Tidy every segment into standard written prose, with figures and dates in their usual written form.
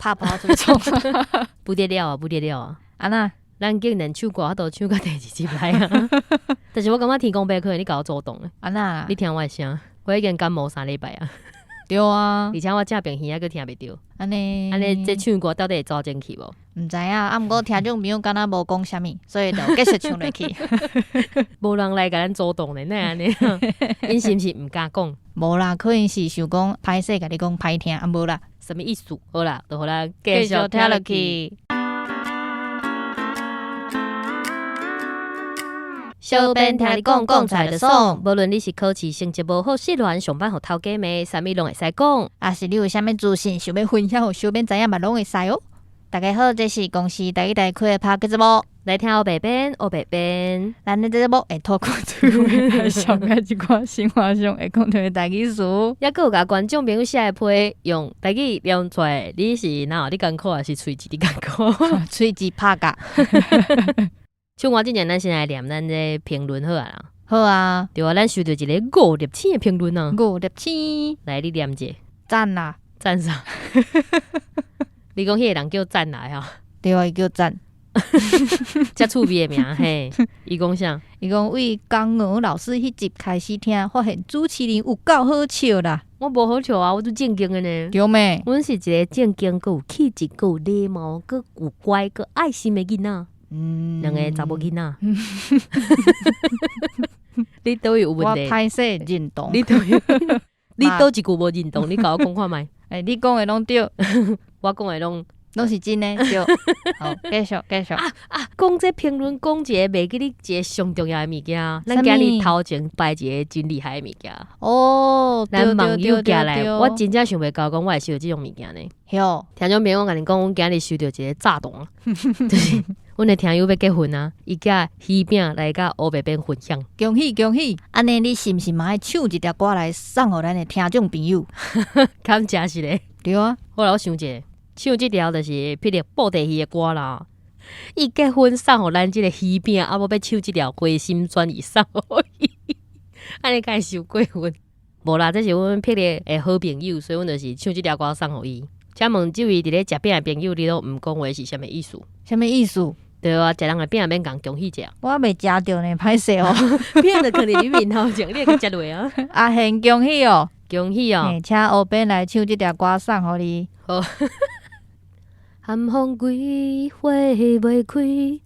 拍破做創，不得了啊，不得了啊！按怎？咱竟然唱歌都唱到第二集來啊！但是我感覺天公伯可能你共我阻擋咧。按怎？你聽我的聲，我已經感冒3禮拜啊。對啊，而且我這邊耳仔閣聽袂著。按呢？按呢，這唱歌到底會走進去無？毋知影，啊，毋過聽眾朋友敢若無講啥物，所以就繼續唱落去。無人來共咱阻擋咧，哪會按呢？𪜶是毋是毋敢講？無啦，可能是想講歹勢，共你講歹聽，啊無啦。啥物意思？好啦，就予咱繼續聽落去。小編聽你講，講出來就爽。無論你是考試成績無好、失戀、上班予頭家罵，啥物攏會使講。抑是你有啥物資訊想欲分享予小編知影嘛，攏會使哦。大家好，這是公視台語台開的 Podcast 節目。來聽烏白編，烏白編。咱的這節目會透過對話來上解一寡生活上會講著的台語詞。抑閣有共觀眾朋友寫的批，用台語念出來，你是哪有咧艱苦，抑是喙舌咧艱苦？喙舌拍架。唱歌之前，咱先來念咱的評論好啊啦。好啊。對啊，咱收著一个五粒星的評論啊。五粒星。來，你念者。讚啦！讚啥？你講彼个人叫讚來吼？對啊，伊叫讚。遮趣味的名嘿，伊講啥？伊講為江鵝老師彼集開始聽，發現主持人有夠好笑啦。我無好笑啊，我足正經的呢。對咩？阮是一个正經、閣有氣質、閣有禮貌、閣有乖、閣愛心的囡仔。兩个查某囡仔。你佗位有問題？我歹勢認同。你佗位？你佗一句無認同？你共我講看覓？欸，你講的攏對。我講的攏攏是真的，對。好，繼續繼續。啊啊！講這評論，講一个袂記得一个上重要的物件。咱今日頭前擺一个真厲害的物件。哦，咱網友寄來，我真正想袂到講我會收著這種物件呢。哟，聽眾朋友，我共你講，阮今日收著一个炸彈，就是阮的聽友欲結婚啊，伊寄魚餅來佮烏白編分享。恭喜恭喜！按呢，你是毋是嘛愛唱一條歌來送予咱的聽眾朋友？敢誠實咧？對啊。好啦，我想者，唱這條就是霹靂布袋戲的歌啦。伊結婚送予咱這个魚餅，啊，無欲唱這條回心轉意送予伊，按呢敢會傷過分？無啦，這是阮霹靂的好朋友，所以阮就是唱這條歌送予伊。請問這位佇咧食餅的朋友，你攏毋講話是啥物意思？啥物意思？對啊，食人的餅免共恭喜者。我未食著呢，歹勢哦。餅就囥佇你面頭前，你會閣食落啊？阿賢恭喜哦！恭喜哦！請烏編來唱這條歌送予你。好。寒風規花袂開，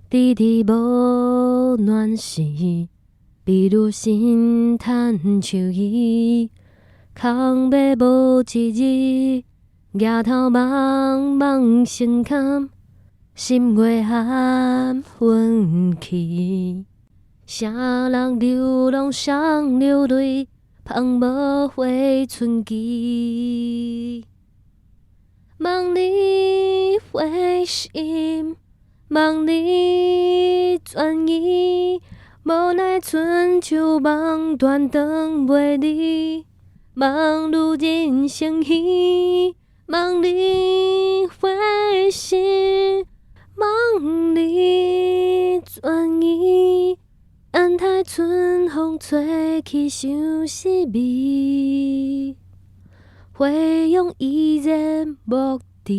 遲遲無暖時，比如神趁樹枝，空欲無一日，額頭茫茫成空，心月含分去。啥人流浪雙流淚，芳無回春期。望你回心，望你轉意，無奈春秋望斷斷袂離。望女人生彼，望你回心，望你轉意，等待春風吹去相思味。花容依然無知。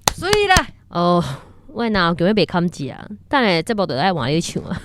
媠啦！哦，我若有想欲袂堪食啊，等下節目就愛換你唱啊。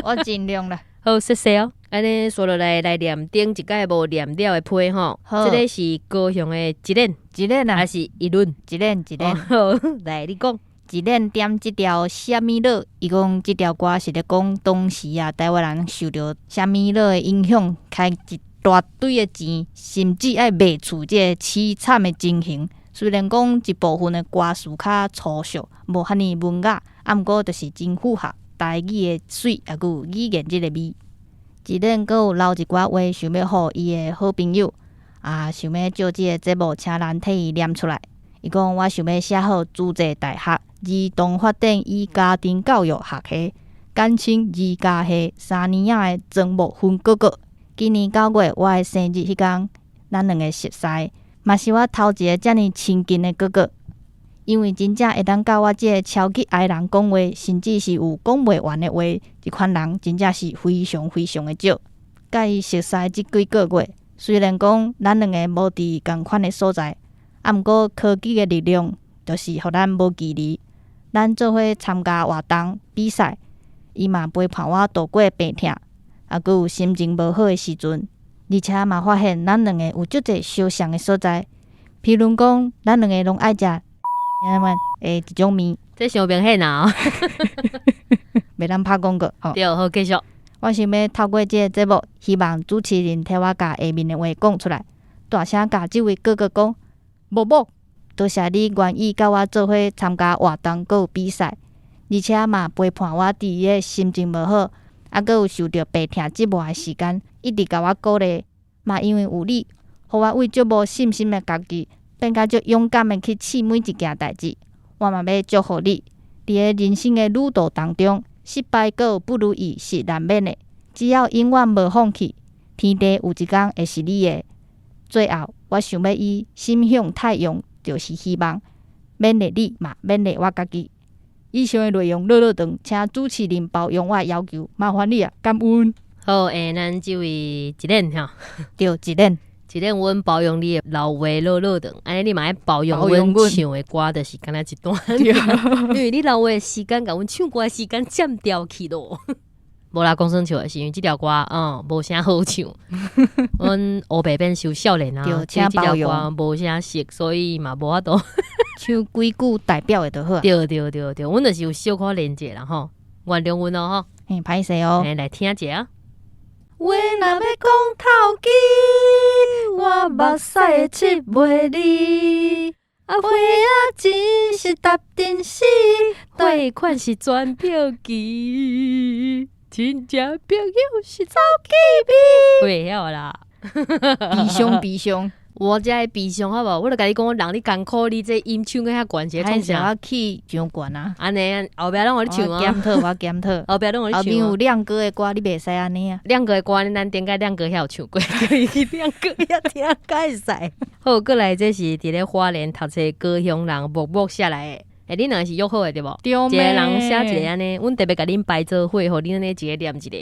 我盡量啦。好，謝謝哦。按呢紲落來來念頂一擺無念了的批吼，這个是高雄的一輪，一輪啊，還是一輪？一輪一輪。好，來你講。一輪點這條啥物樂？伊講這條歌是咧講當時啊，台灣人受著啥物樂的影響，開一大堆的錢，甚至愛賣厝這个淒慘的情形。雖然講一部分的歌詞較粗俗，無遐爾文雅，啊，毋過就是真符合台語的媠，抑閣有語言這个味。一輪閣有留一寡話，想欲予伊的好朋友，啊，想欲借這个節目，請咱替伊念出來。伊講我想欲寫予諸濟大學兒童發展與家庭教育學系，簡稱兒家系三年仔的曾木芬哥哥。今年9月我的生日彼工，咱兩个熟似，嘛是我頭一个遮爾親近的哥哥。因為真正會當佮我這个超級 I 人講話，甚至是有講袂完的話，這款人真正是非常非常的少。佮伊熟似這幾個月，雖然講咱兩个無佇仝款的所在，啊，毋過科技的力量，就是予咱無距離。咱做伙參加活動比賽，伊嘛陪伴我度過病痛，啊，閣有心情無好的時陣，而且嘛發現咱兩個有足濟相像的所在，譬如講，咱兩個攏愛食的一種麵。這傷明顯啊！袂當拍廣告吼。對，好，繼續。我想欲透過這个節目，希望主持人替我共下面的話講出來，大聲共這位哥哥講，某某，多謝你願意佮我做伙參加活動，閣有比賽，而且嘛陪伴我佇個心情無好，啊，閣有受著病痛折磨的時間，一直共我鼓勵。嘛因為有你，予我為足無信心的家己，變甲足勇敢的去試每一件代誌。我嘛欲祝福你，佇个人生的旅途當中，失敗閣有不如意是難免的，只要永遠無放棄，天地有一工會是你的。最後，我想欲以心向太陽就是希望，勉勵你嘛，勉勵我家己。以上的內容落落長，請主持人包容我的要求，麻煩你啊，感恩。好，咱這位一輪吼，對，一輪，一輪，阮包容你的老話落落長，按呢你嘛愛包容阮唱的歌，就是敢若一段，因為你老話的時間共阮唱歌的時間佔掉去咯。無啦，講耍笑的是因為這條歌，無啥好唱。阮烏白變傷少年啊，對，請包容。無啥熟，所以嘛無法度唱幾句代表的就好。對對對對，阮就是有小可練者啦吼，原諒阮哦吼。嘿，歹勢哦。來聽者啊。話若欲講頭支，我目屎會拭袂離。啊，花仔錢是踏電死，匯款是全票機，親戚朋友是走隔壁。會曉啦，悲傷悲傷。我才會悲傷好無？我就共你講，人你艱苦，你這音唱甲遐懸，是創啥？我氣傷懸啊！按呢後壁攏予你唱啊！檢討我檢討，後壁攏予你唱。後面有亮哥的歌，你袂使按呢啊！亮哥的歌，咱頂擺亮哥遐有唱過，叫伊去亮哥遐聽較會使。好，過來這是佇咧花蓮讀冊高雄人默默寫來的。欸，恁兩個是約好的對無？對。一個人寫一個按呢，阮特別共恁排做伙，予恁按呢一個念一個。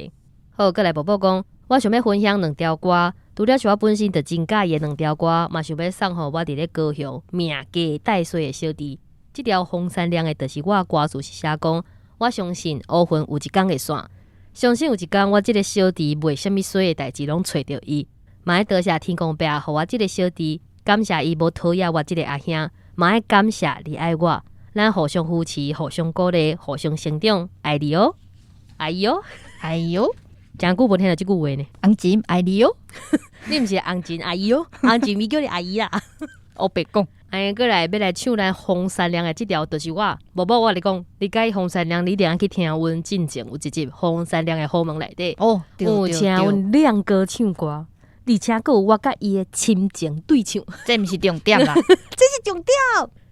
好，過來寶寶講，我想欲分享兩條歌，除了是我本身就真佮意的兩條歌，嘛想欲送予我佇咧高雄命家帶衰的小弟。這條黃山亮的，就是我歌詞是寫講，我相信烏雲有一工會散，相信有一工我這個小弟袂啥物衰的代誌攏揣著伊，嘛愛多謝天公伯予我這個小弟，感謝伊無討厭我這個阿兄，嘛愛感謝你愛我，咱互相扶持，互相鼓勵，互相成長，愛你哦，愛伊哦，愛喲。真久無聽著這句話呢。紅琴愛你哦，你毋是紅琴阿姨哦，紅琴伊叫你阿姨啦。我白講，哎，過來欲來唱咱黃山亮的這條，就是我。無無，我共你講，你佮意黃山亮，你一定愛去聽阮進前有一集黃山亮的好門內底。哦，有請阮亮哥唱歌，而且閣有我佮伊的深情對唱。這毋是重點啦，這是重點。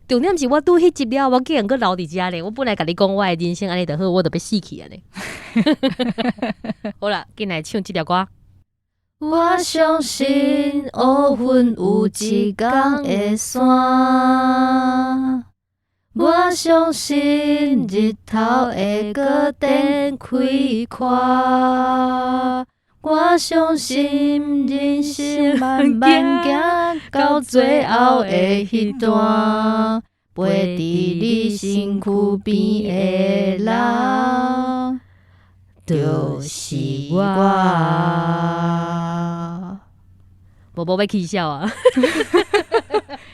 重點是我拄彼集了，我竟然閣留佇遮咧。我本來共你講，我的人生按呢就好，我就欲死去按呢。好啦，緊來唱這條歌。我相信烏雲有一工會散，我相信日頭會閣展開看，我相信人生慢慢行到最後的彼段，陪佇你身軀邊的人，就是我。無無欲起痟啊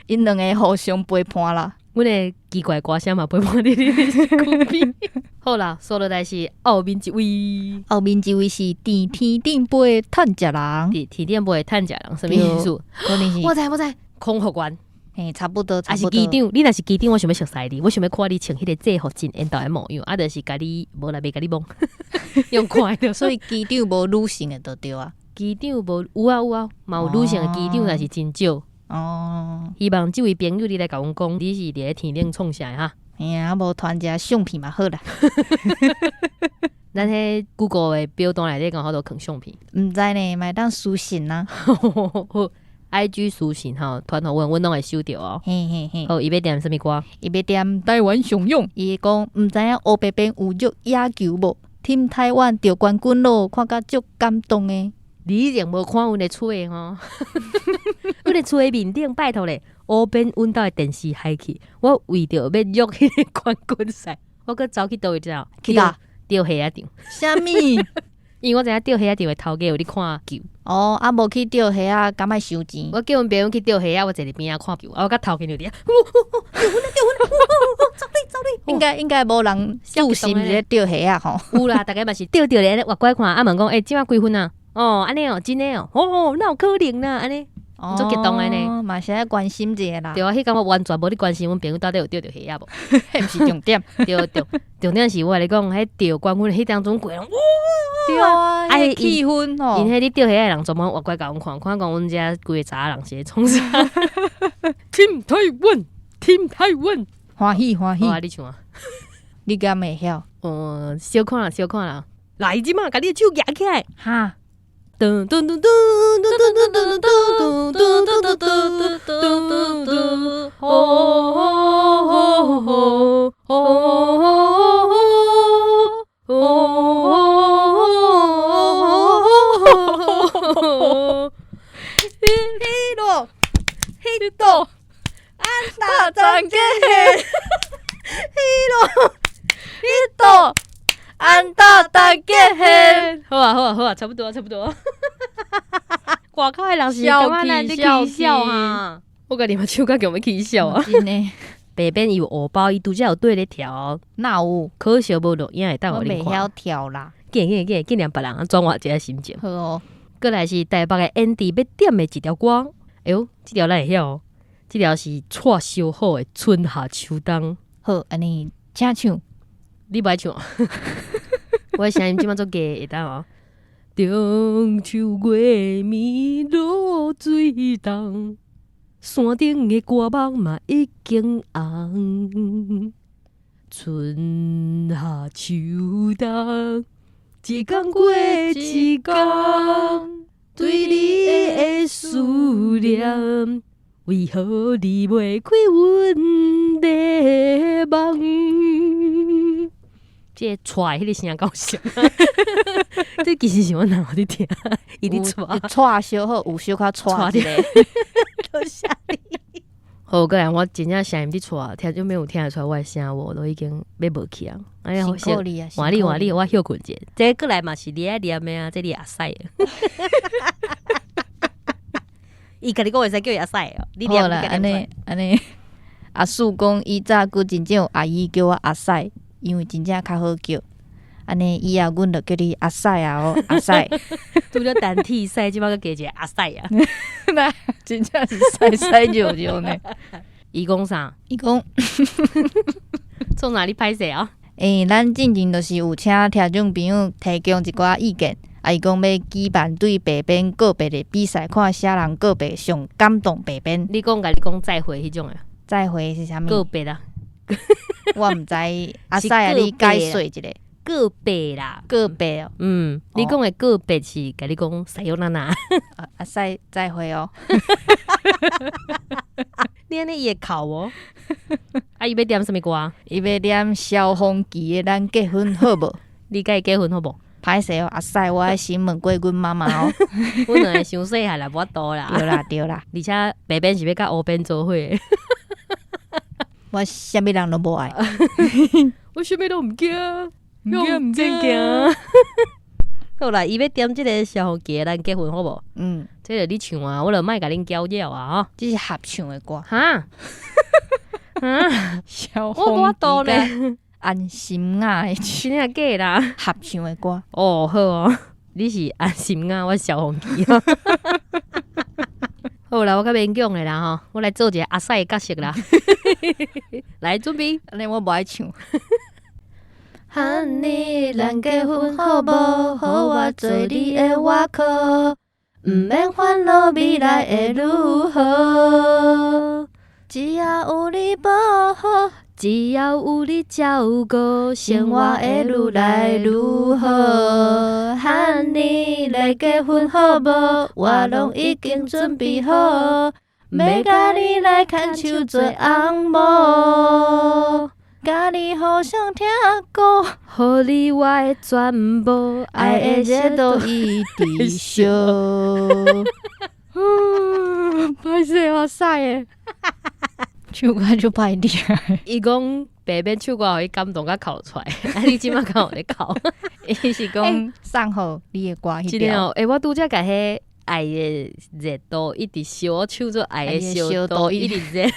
！𪜶兩个互相陪伴啦。阮的奇怪歌聲嘛陪伴佇你身軀邊。好啦，煞落來是後面一位，後面一位是佇天頂飛的趁食人，佇天頂飛的趁食人，啥物意思？可能是我知我知，空服員。嘿，差不多，還是機長？你若是機長，我想欲熟似你，我想欲看你穿彼個制服真緣投的模樣，啊，就是共你無啦，袂共你摸，用看著。所以機長無女性的就對啊。機長無有啊有啊，嘛有女性的機長，但是真少。哦，希望這位朋友你來共阮講，你是佇咧天頂創啥的哈？嘿啊，無傳一下相片嘛好啦。咱彼 Google 的表單內底敢有法度囥相片？毋知呢，嘛會當私信啊。 IG 私信吼，傳予阮，阮攏會收著哦。嘿嘿嘿。好，伊欲點啥物歌？伊欲點台灣上勇，伊會講毋知影烏白邊有入野球無？Team 台灣著冠軍咯，看甲足感動的。你一定無看阮的厝的吼，阮的厝的面頂拜託咧，烏邊阮兜的電視害去，我為著要約彼個冠軍賽，我閣走去佗位知無？去佗？釣蝦仔場。啥物？因為我知影釣蝦仔場的頭家有咧看球。哦，啊無去釣蝦仔，敢愛收錢？我叫阮朋友去釣蝦仔，我坐佇邊仔看球，啊，我佮頭家就佇遐，走咧走咧，應該無人注心佇咧釣蝦仔吼。有啦，逐家嘛是釣釣咧，越過看，啊問講，欸，這馬幾分啊？哦，按呢哦，真的哦，哦，哪有可能啦，按呢，足激動的呢。嘛是愛關心一下啦。對啊，彼工我完全無咧關心阮朋友到底有釣著蝦仔無？彼毋是重點。對對，重點是我共你講，彼釣冠軍彼當陣過，哇！對啊，彼氣氛吼。𪜶彼咧釣蝦仔的人全部越過共阮看，看講阮遮規个查某人是咧創啥？Team 台灣，Team 台灣，歡喜歡喜。好啊，你唱啊。你敢會曉？哦，小看啦，小看啦。來，這馬共你的手舉起來。哈。噔噔噔噔噔噔噔噔噔噔噔噔噔噔噔，哦哦哦哦哦，彼落彼倒安打戰結彼落彼倒安打戰結好啊好啊好啊，差不多差不多。外口的人是感覺咱咧起笑啊！我家己嘛唱甲強欲起笑啊！真的，白邊伊有烏包，伊拄才有綴咧跳，哪有？可惜無錄影會當予恁看。我袂曉跳啦。緊緊緊緊，連別人轉換一下心情。好哦。過來是台北的 Andy 欲點的一條歌，哎喲，這條咱會曉哦。這條是蔡修好的《春夏秋冬》。好，按呢請唱。你無愛唱？我的聲音這馬足低，會當哦。中秋月暝露水重，山頂的歌夢嘛已經紅。春夏秋冬，一工過一工，對你的思念，為何離袂開阮的夢？這個掣彼个聲夠像，這其實是阮老佇聽，伊佇掣，掣小好，有小可掣一下。多謝你。好，過來我真正聲音佇掣，聽眾朋友聽會出來我的聲無，都已經欲無去啊。哎呀，辛苦你啊！換你換你，我歇睏一下。這過來嘛是你愛念的啊，這你阿屎。伊家己講會使叫伊阿屎哦。你好啦，按呢按呢，阿叔講以早閣真正有阿姨叫我阿屎。因為真正較好叫，按呢以後阮就叫你阿屎啊哦，阿屎。除了單體屎，這擺閣加一個阿屎啊！那真正是屎屎尿尿呢。伊講啥？伊講創啥你歹勢啊？欸，咱進前就是有請聽眾朋友提供一寡意見，啊，伊講欲舉辦對白邊告白的比賽，看啥人告白上感動白邊。你講共你講再會彼種的？再會是啥物？告別啦。我毋知，阿屎啊，你解說一下。告白啦，告白哦。嗯，你講的告別是共你講さよなら。阿屎再會哦。你按呢伊會哭哦。啊，伊欲點啥物歌？伊欲點蕭芳琪的《咱結婚好無》？你佮伊結婚好無？歹勢哦，阿屎，我愛先問過阮媽媽哦。阮兩个傷細漢啦，無法度啦。對啦對啦，而且白邊是欲佮烏邊做伙。我啥物人攏無愛，我啥物攏毋驚，毋驚。好啦，伊欲點這個蕭芳琪，咱結婚好無？嗯，這个你唱啊，我就莫共恁攪擾啊，吼。這是合唱的歌。哈？哈？我無法度呢。安心亞的，真的假啦？合唱的歌。哦，好哦，你是安心亞，我蕭芳琪。好啦，我較勉強的啦吼，我來做一個阿屎的角色啦。來準備，按呢我無愛唱。Honey，咱結婚好無？予我做你的外婆，毋免煩惱未來會如何。只要有你保護，只要有你照顧，生活會愈來愈好。Honey，來結婚好無？我攏已經準備好，欲共你來牽手做翁某。佮你互相聽歌，予你我的全部，愛的熱度一直燒。歹勢我屎的，唱歌就歹聽。伊講白免唱歌，予伊感動甲哭出來，啊你這馬敢有咧哭？伊是講送予你的歌彼條。真的哦，欸，我拄才共彼愛的熱度一直燒，我唱做愛的燒度一直熱。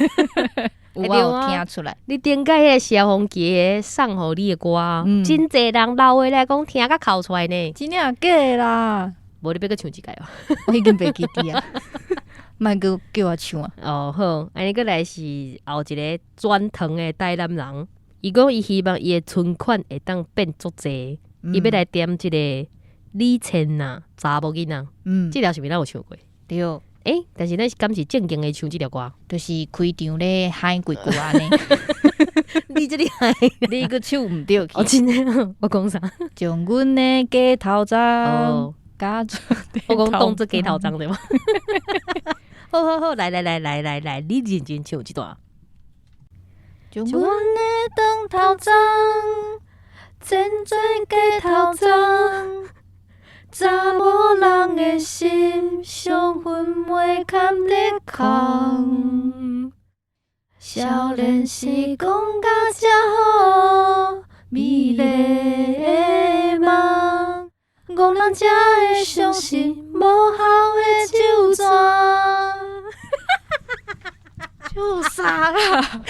有我有聽出來。你頂擺彼個蕭煌奇的送予你的歌，真濟人老的來講聽甲哭出來呢。真正假的啦？無你欲閣唱一擺哦。我已經袂記得啊，莫閣叫我唱啊。哦好，按呢閣來是後一个轉糖的台南人，伊講伊希望伊的存款會當變足濟，伊欲來點這個李千娜查某囡仔。這條是毋是咱有唱過？對。欸，但是咱是敢是正經的唱這條歌？就是開場咧喊幾句按呢。你這裡害，你閣唱毋對去。哦，真的，我講啥？將阮的雞頭鬃，加做我講當做雞頭鬃對嗎？好好好，來來來來來來，你認真唱這段。將阮的長頭鬃，剪做雞頭鬃，查某人的心，傷痕袂堪得空。少年時講甲這好，美麗的夢，戇人才會相信無效的手段。唱啥啦？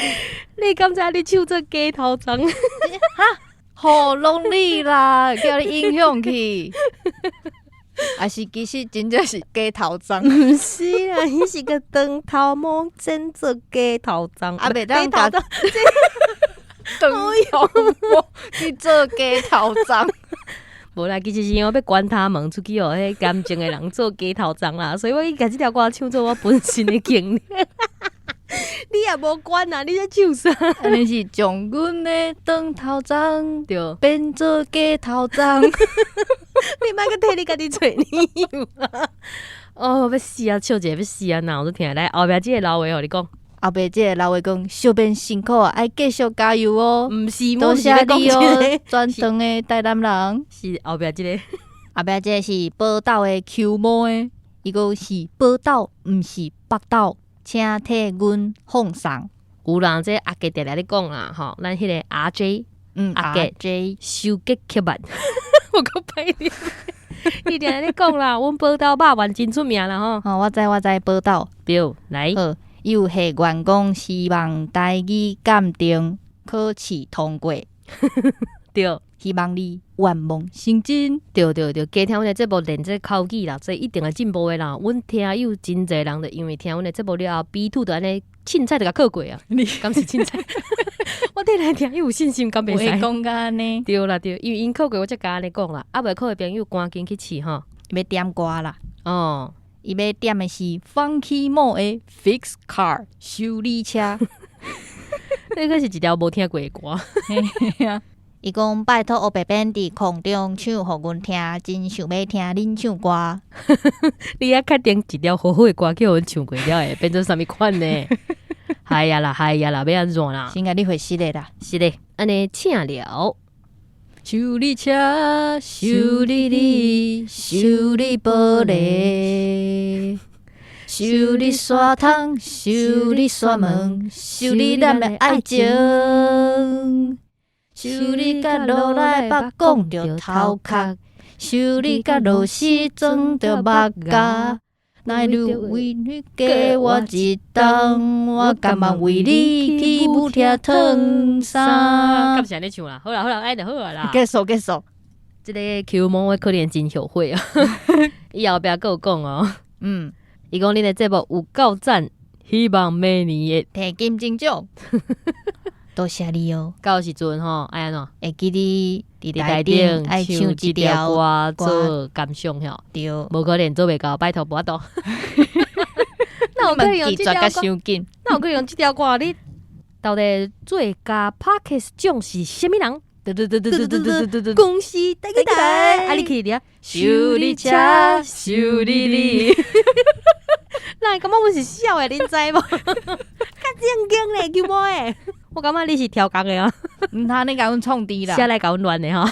你敢知你唱做雞頭鬃？哈？吼，攏你啦，叫你影響去。還是其實真正是雞頭鬃？毋是啦，彼是個長頭毛剪做雞頭鬃。啊，袂當共長頭毛去做雞頭鬃。無啦，其實是因為欲關他門出去予彼感情的人做雞頭鬃啦，所以我去共這條歌唱做我本身的經歷。你也無管啊，你咧唱啥？按呢是將阮的長頭鬃變做雞頭鬃。你莫閣替你家己揣理由啊！哦，欲死啊！笑一下欲死啊！腦都疼。來，後壁這个老話予你講。後壁這个老話講，小編辛苦啊，愛繼續加油哦。毋是，多謝你哦，轉轉的台南人。是後壁這个，後壁這个是寶島的 Q 毛的，伊講是寶島，毋是北斗，請替阮奉送。有人這阿杰定定咧講啦，吼，咱彼个阿 J，阿杰 J 收結刻板，我閣歹念。伊定定咧講啦，阮寶島肉圓真出名啦吼。吼，我知我知寶島。對，來。好，伊有下願講希望台語鑑定考試通過。對，希望你願望成真。對對對，加聽阮的節目練這口語啦，這一定會進步的啦。阮聽友真濟人就因為聽阮的節目了後，B2 就按呢凊彩就共考過啊。你敢是凊彩？我對來聽友有信心，敢袂使？講甲按呢？對啦對，因為𪜶考過，我才共按呢講啦。啊袂考的朋友，趕緊去試吼。欲點歌啦。哦，伊欲點的是 Funky Mo 的 Fix Car 修理車。那個是一條無聽過的歌。伊講拜託烏白編佇空中唱予阮聽，真想欲聽恁唱歌。你猶確定一條好好的歌叫阮唱過了會變做啥物款呢？係啊啦，係啊啦，欲按怎啦？先共你回釋的啦。是的，按呢請了。修理車，修理你，修理玻璃，修理沙窗，修理紗門，修理咱的愛情。修理甲落來捌講著頭殼，修理甲螺絲裝著目頰。若你為你加我一冬，我甘願為你去舞廳脫衫。敢是按呢唱啦？好啦好啦，按呢就好啊啦。結束結束。這个 Q 毛的可能真後悔啊！伊後壁閣有講哦，伊講恁的節目有夠讚，希望明年會提金鐘獎。多謝你哦。到時陣吼，愛按怎？會記得佇台台頂愛唱唱這條歌做感想吼。對，無可能做袂到，拜託無法度。那有可能用這條歌？傷緊。那有可能用這條歌？你到底最佳 Podcast 獎是啥物人？嘟嘟嘟嘟嘟嘟嘟嘟嘟！恭喜大家台！啊，你去佇修理車，修理你。那會感覺阮是痟的，恁知無？較正經咧，Q 毛的。我感覺你是調工的啊，毋通你共阮創治啦。寫來共阮亂的吼，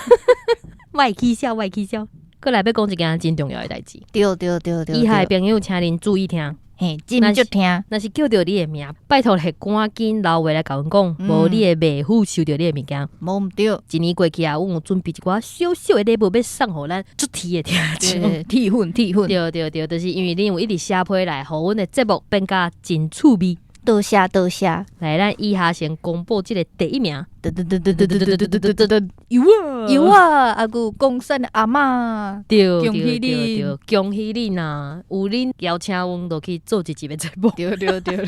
莫起笑，莫起笑。閣來欲講一件真重要的代誌，對對對對，以下的朋友請恁注意聽。嘿，斟酌聽。若是叫著你的名，拜託你趕緊留話來共阮講，無你會袂赴收著你的物件。無毋對，一年過去啊，阮有準備一寡小小的禮物，欲送予咱出題的聽眾。鐵粉鐵粉，對對對，就是因為恁有一直寫批來，予阮的節目變甲真趣味。多謝多謝。來，咱以下先公布這個第一名。噔噔噔噔噔噔噔噔噔噔，有啊有啊，啊閣有岡山的阿嬤，對恭喜對對對，恭喜恁啊！有恁邀請阮落去做一集的節目。對對對，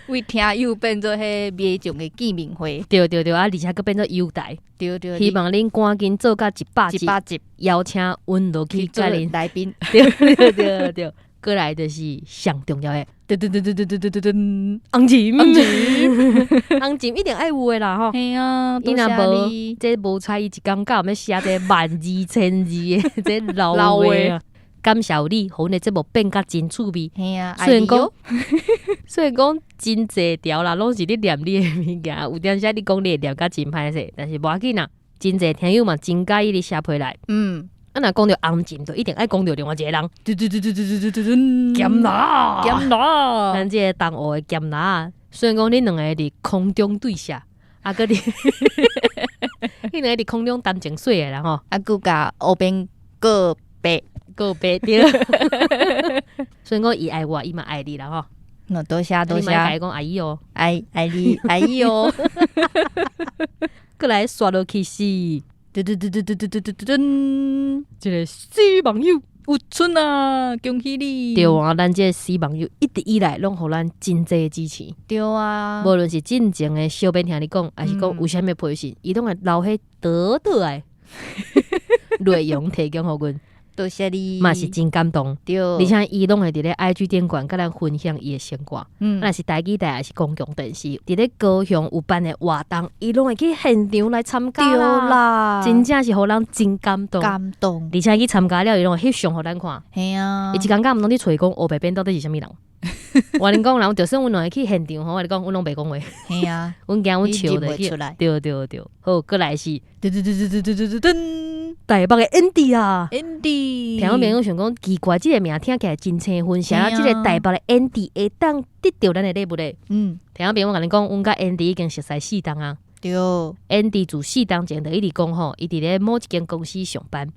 為聽友變做彼民眾的見面會。對對對，啊，而且閣變做優待。對對，希望恁趕緊做甲100集，100集邀請阮落去做佮恁來賓。對對對對，閣來就是上重要的，噔噔噔噔噔噔噔噔，紅琴，紅琴，紅琴一定愛有的啦吼。嘿啊，伊若無，這無彩伊一工到晚欲寫這萬字千字的這老話啊。感謝有你，予阮的節目變甲真趣味。嘿啊，雖然講，雖然講真濟條啦，攏是咧念你的物件，有當時你講你會念甲真歹勢，但是無要緊啦，真濟聽友嘛真佮意你寫批來。啊，若講著紅琴，就一定愛講著另外一個人。嘟嘟嘟嘟嘟嘟嘟嘟，鹹辣，鹹辣，咱這個東湖的鹹辣，雖然講恁兩個佇空中對射，啊，閣佇，恁兩個佇空中談情說愛啦吼，啊，閣共烏邊告白，告白對。雖然講伊愛我，伊嘛愛你啦吼。喏，多謝多謝，你嘛愛共伊講愛伊哦，愛愛你愛伊哦。閣來刷落去是，嘟嘟嘟嘟嘟嘟嘟嘟嘟，這個死網友有春啊，恭喜你！對啊，咱這個死網友一直以來攏予咱真濟支持。對啊，無論是進前的小編聽你講，還是講有啥物培訓，伊攏會留彼倒倒來內容提供予阮。多謝你，嘛是真感動。對，而且伊攏會佇咧 IG 頂懸佮咱分享伊的生活。若是台語台，抑是公共電視，佇咧高雄有辦的活動，伊攏會去現場來參加啦。真正是予人真感動。感動。而且去參加了，伊攏會翕相予咱看。嘿啊，伊一工到晚攏佇揣講烏白變到底是啥物人。我共你講，人就算阮兩个去現場吼，我共你講，阮攏袂講話。嘿啊，阮驚阮笑落去。對對對，好，閣來是，嘟嘟嘟嘟嘟嘟嘟噔，台北的 Andy 啊，Andy，聽眾朋友想講奇怪，這個名聽起來真生分，啥這個台北的 Andy 會當得著咱的禮物咧？聽眾朋友我共你講，阮佮 Andy 已經熟似四冬啊。對，Andy 自四冬前就一直講吼，伊佇咧某一間公司上班，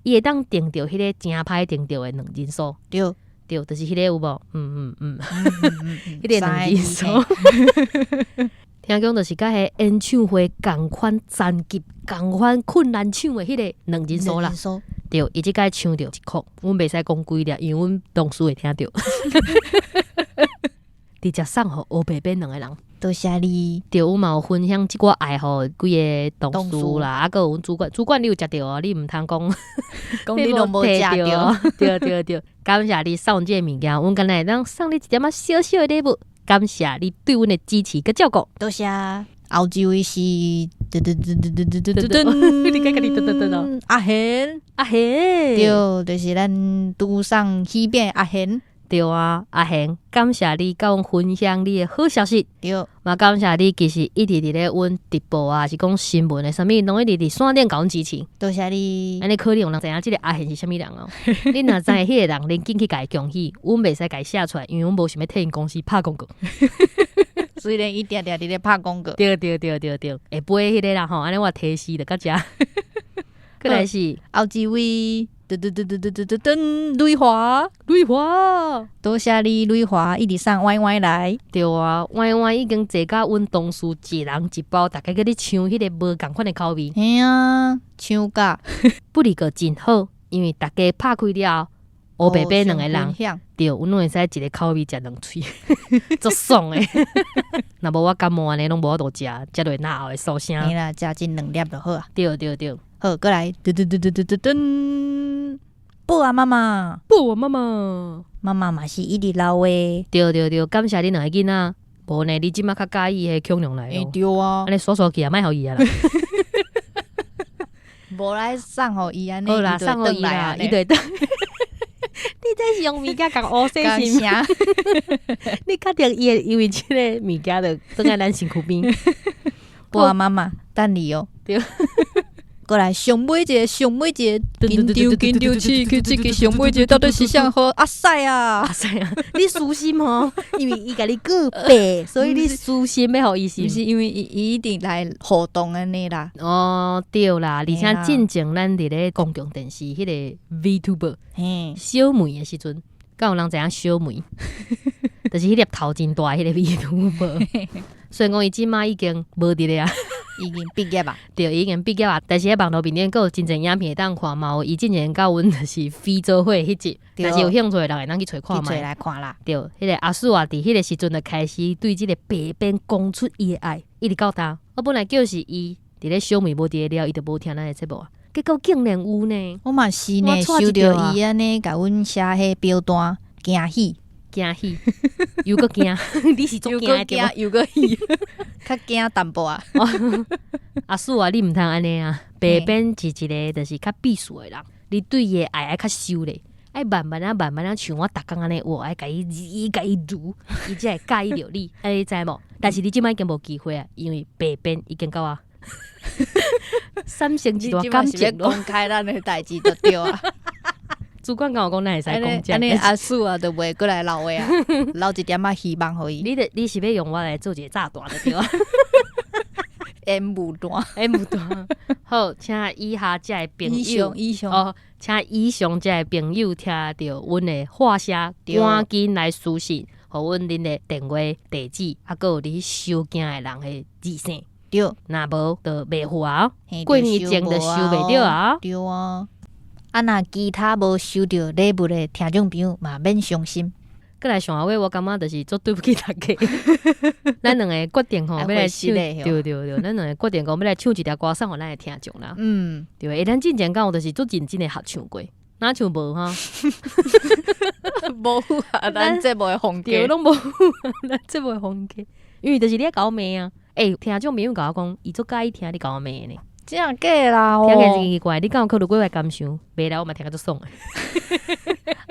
伊會當訂著彼個誠歹訂著的兩人數。對。對，就是彼個有無？彼個兩人數。聽講就是佮彼演唱會仝款殘疾、仝款困難唱的彼個兩人數啦。對，伊這擺唱著一曲，阮袂使講幾粒，因為阮同事會聽著。直接送予烏白變兩個人。多謝你。對，阮嘛有分享這寡愛予幾個同事啦，啊，閣有阮主管，主管你有食著哦，你毋通講，講你攏無食著。對對對，感謝你送這個物件，阮敢若會當送你一點仔小小的禮物，感謝你對阮的支持佮照顧。多謝。後一位是，噔噔噔噔噔噔噔噔，你該家己噔噔噔哦。阿賢，阿賢，對，就是咱拄送喜餅阿賢。對啊，阿賢，感謝你佮阮分享你的好消息。對，嘛感謝你，其實一直佇咧阮直播啊，是講新聞的啥物，攏一直佇線頂共阮支持。多謝你。按呢可能有人知影這個阿賢是啥物人哦。你若知彼個人，恁緊去共伊恭喜，阮袂使共伊寫出來，因為阮無想欲替𪜶公司拍廣告。雖然伊定定佇咧拍廣告。對對對對對，會飛彼個啦吼，按呢我提示就到遮。閣來是後一位。噔噔噔噔噔噔噔噔，瑞華，瑞華，多謝你，瑞華一直送歪歪來。對啊，歪歪已經坐佮阮同事一人一包，逐家閣咧搶彼個無仝款的口味。嘿啊，搶甲，不離個真好，因為逐家拍開了後，烏白白兩個人，對，阮攏會使一個口味食兩喙，足爽的。若無我感冒按呢，攏無法度食，食落嚨喉會酥聲。嘿啦，食進兩粒就好啊。對對對，好，閣來，噔噔噔噔噔噔噔。寶啊媽媽，寶啊媽媽，媽媽嘛是一直留的。對對對，感謝恁兩個囡仔，無呢，你這馬較佮意彼恐龍來咯。對啊，按呢刷刷去也莫予伊啊啦。無來送予伊按呢，好啦，送予伊啦，伊就會轉。你這是用物件共烏說是毋？你確定伊會因為這個物件就轉來咱身軀邊？布阿媽媽等你哦。對。過來上尾一个，上尾一个，緊張緊張，刺激刺激，上尾一个到底是啥予阿屎啊？阿屎啊！你私心吼，因為伊共你告白，所以你私心欲予伊是毋是因為伊伊一定來互動按呢啦。哦，對啦，而且進前咱佇咧公共電視彼个 VTuber 小梅的時陣，敢有人知影小梅？就是彼粒頭真大彼个 VTuber。雖然講伊這馬已經無佇咧啊，已經畢業啊，對，已經畢業啊。但是喺網路面頂閣有真濟影片會當看，嘛有伊之前佮阮就是非做伙彼集，若是有興趣的人會當去揣看覓。去揣來看啦。對，彼个阿叔啊，佇彼个時陣就開始對這个白邊講出伊的愛，一直到今。我本來叫是伊佇咧小梅無佇咧了，伊就無聽咱的節目啊。結果竟然有呢！我嘛是呢，收著伊按呢，共阮寫彼表單，驚喜。驚喜，又閣驚，你是足驚對無？又閣喜，較驚淡薄仔。阿叔啊，你毋通按呢啊！白邊是一个就是較避暑的人，你對伊的愛愛較收咧，愛慢慢仔慢慢仔，像我逐工按呢，我愛共伊伊共伊攄，伊才會佮意著你，按呢你知無？但是你這擺已經無機會啊，因為白邊已經佮我產生一段感情公開咱的代誌就對啊。主管共我講，咱會使講這按呢阿叔啊，就袂閣來留話啊，留一點仔希望予伊。你的你是欲用我來做一个炸彈就對啊？煙霧彈，煙霧彈。好，請以下這个朋友，以上哦，請以上這个朋友聽著阮的話聲，趕緊來私訊，予阮恁的電話、地址，啊，閣有你收件的人的字姓。對，若無就袂赴啊。過年前就收袂著啊。對啊。啊，若其他無收著禮物的聽眾朋友嘛免傷心。閣來上下尾，我感覺就是足對不起大家。咱兩个決定吼，欲來唱，對對對，咱兩个決定講欲來唱一條歌送予咱的聽眾啦。對，欸，咱進前敢有就是足認真的合唱過，若像無哈？無啊，咱節目的風格，對，攏無咱節目的風格，因為就是你愛共我罵啊。欸，聽眾朋友共我講，伊足佮意聽你共我罵呢。真假啦？聽起來真奇怪，你敢有考慮過我的感受？袂來我嘛聽甲足爽的。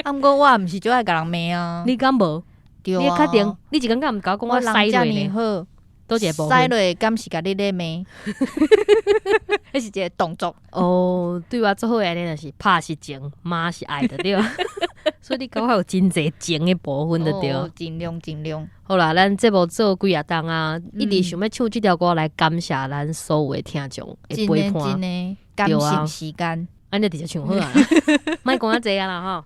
啊，毋過我毋是足愛共人罵啊。你敢無？對啊。你確定？你一工敢毋共我講我屎落呢？好，佗一个部分？屎落敢是共你咧罵？彼是一个動作。哦，對我做好按呢，就是拍是情，罵是愛就對。所以你共我有真濟情的部分就對。盡量盡量。好啦，咱節目做幾若冬啊，一直想欲唱這條歌來感謝咱所有的聽眾的陪伴。真的，感性時間。按呢直接唱好啊，莫講遐濟啊啦吼。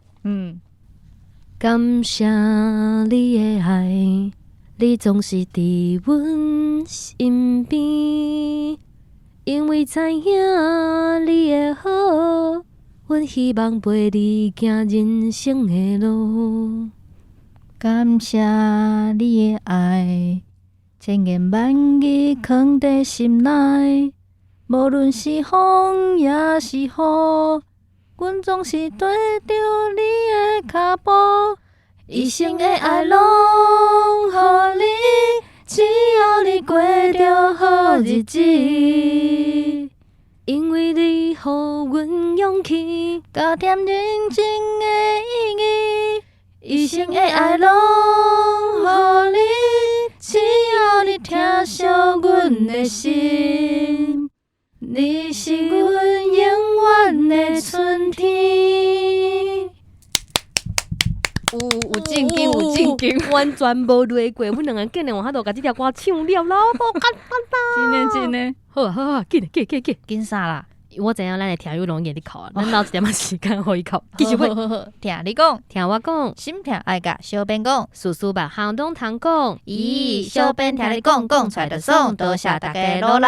感謝你的愛，你總是佇阮身邊，因為知影你的好，阮希望陪你行人生的路。感謝你的愛，千言萬語囥佇心內，無論是風抑是雨，阮總是綴著你的跤步，一生的愛攏予你，只要你過著好日子。因為你予阮勇氣，加添人生的意義。一生的愛攏予你，只要你疼惜阮的心，你是阮永遠的春天。有有正經，有正經，完全無累過，阮兩个竟然有法度共這條歌唱了咯，無簡單啦！真的真的，好啊好啊，緊緊緊緊緊啥啦？我知影咱的聽友攏會佇哭啊，咱留一點仔時間予伊哭。繼續會，聽你講，聽我講，心疼愛共小編講，事事別項攏通講。咦，小編聽你講，講出來就爽，多謝大家努力。